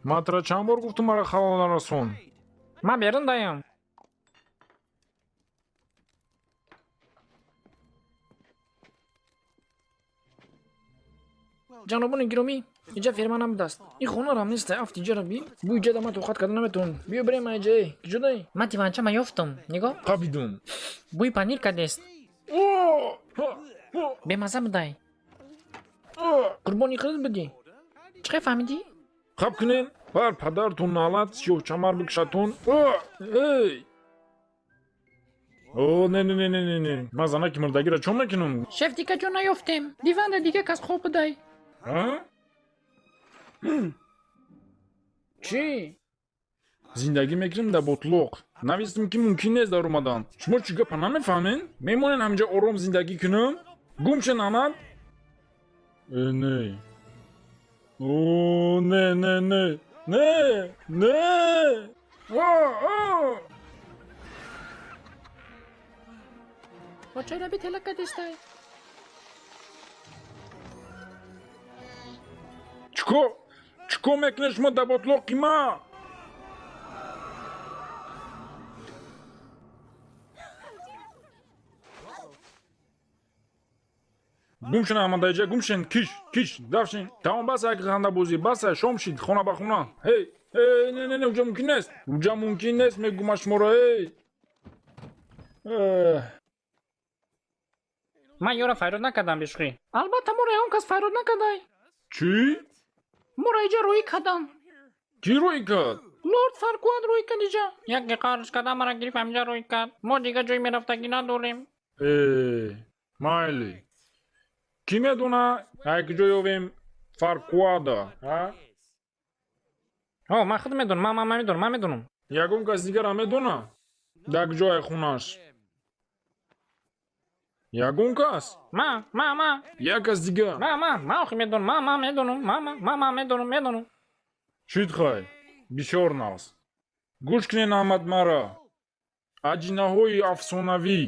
Ман тара чанд бор гуфтум, мара халал нарасон. Ман берун даям. Ҷанобони гиромӣ, иҷа ферма набудааст, ин хонарам неста. Афт иҷара би бу иҷада ман тоқат карда наметавонам. Биё, бирем аиҷае. Киҷодай? Ман диванчама ёфтум, нигоҳ. Қабидум. Бӯи панир кардест. Бемазза будай. Қурбони худат будӣ. Чӣ хел фаҳмидӣ? Хаб кунен, бар падартон налат, сиёҳчамар бикшатон. Эй, о, не, не, не, не, не, не, ман занаки мурдагиро чон мекунам? Шеф, дига ҷо наёфтем, диванда дига кас хоб будай. А? Чӣ? Зиндагӣ мекунем дар ботлоқ. Навистем, ки мумкин нест дар омадан. Шумо чӣ гапа намефаҳмен? Мемонен ҳаминҷа ором зиндагӣ кунам? Гум шен ҳамат. Э, не, о, не, не, не, не, не. О, о! Бо чойраби тела кадистай. Чикор мекунед шумо дар ботлоқи ма? Гум шен ҳамадаиҷа, гум шен, киш, киш, дафшен. Тамом, бас, як хандабозӣ, баса, шом шид, хона ба хона. Ҳей, эй, не, не, не, уҷа мумкин нест, уҷа мумкин нест, мегӯма шуморо. Эй. Эҳ. Ман ёро файрод накардам, бешӯхӣ. Албатта, моро ягон кас файрод накардай. Чӣ? Моро иҷа роҳӣ карданд. Кӣ роҳӣ кард? Лорд Фаркуад роҳӣ кард иҷа. Яке қарш карда, мара гирифт, ҳаминҷа роҳӣ кард. Мо дига ҷой мерафтагӣ надорем. Э, майли, кӣ медона, як ҷо ёвем Фаркуада, а? О, ман худ медонам, ман медонам, ман медонам. Ягон кас дигара медона дар ҷои хонаш? Ягон кас? Ма. Як кас дига. Ма охи медонам, ма медонам, ма медонам, медонам. Шид, хай, бисёр нағз. Гӯш кунен аҳмад мара, аҷинаҳои афсонавӣ.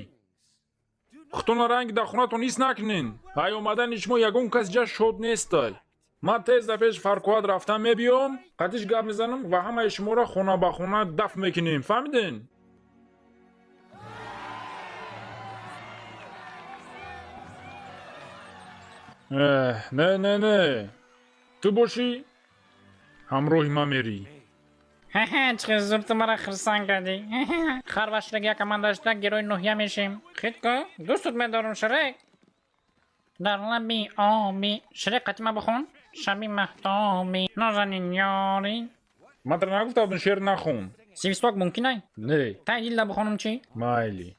Худтона ранги дар хонатон ҳис накунен. Ай омадани шумо ягон кас ҷа шод нестай. Ман тез дар пеши Фаркуад рафта мебиём, қатиш гап мезанам ва ҳамаи шуморо хона ба хона дафн мекунем. Фаҳмиден? Эҳ, не, не, не, ту бошӣ, ҳамроҳи ман мерӣ. Чӣ зур ту мара хирсанд кардӣ. Хар ва Шрек як команда шуда, герой ноҳия мешем. Хит ку, дӯстут медорам, Шрек. Дар лаби оби. Шрек, қатима бихон. Шаби маҳтоби, нозанин ёри. Ман тара нагуфта будам, шеър нахон? Свисток мумкин ай? Не. Тай дилда бихонам чӣ? Майли.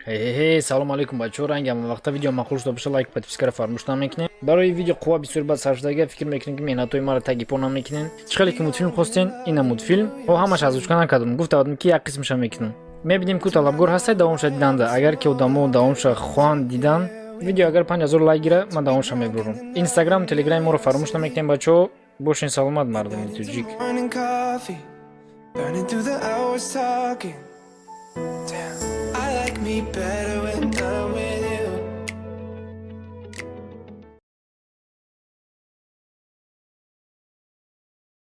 Ҳе, салом алейкум, бачаҳо. Ранги ҳама вақта видео маъқул шуда боша, лайк, подписка ро фаромӯш намекунем. Барои видео қувва бисёр бад сарф шудага, фикр мекунем, ки меҳнатҳои маро таги по намекунем. Чӣ хеле ки мультфилм хостен, ина мультфилм. О, ҳамаш озвучка накардам, гуфта будам, ки як қисмаша мекунам. Мебинем, ку талабгор ҳастай давомша диданда. Агар ки одамо давомша хоҳанд дидан, видео агар 5000 лайк гира, ман давомша мебурам. Инстаграм, телеграми моро фаромӯш намекунем, бачаҳо. Бошен саломат, мардуми тоҷик. Morning coffee, burning through the hours talking. Damn, I like me better when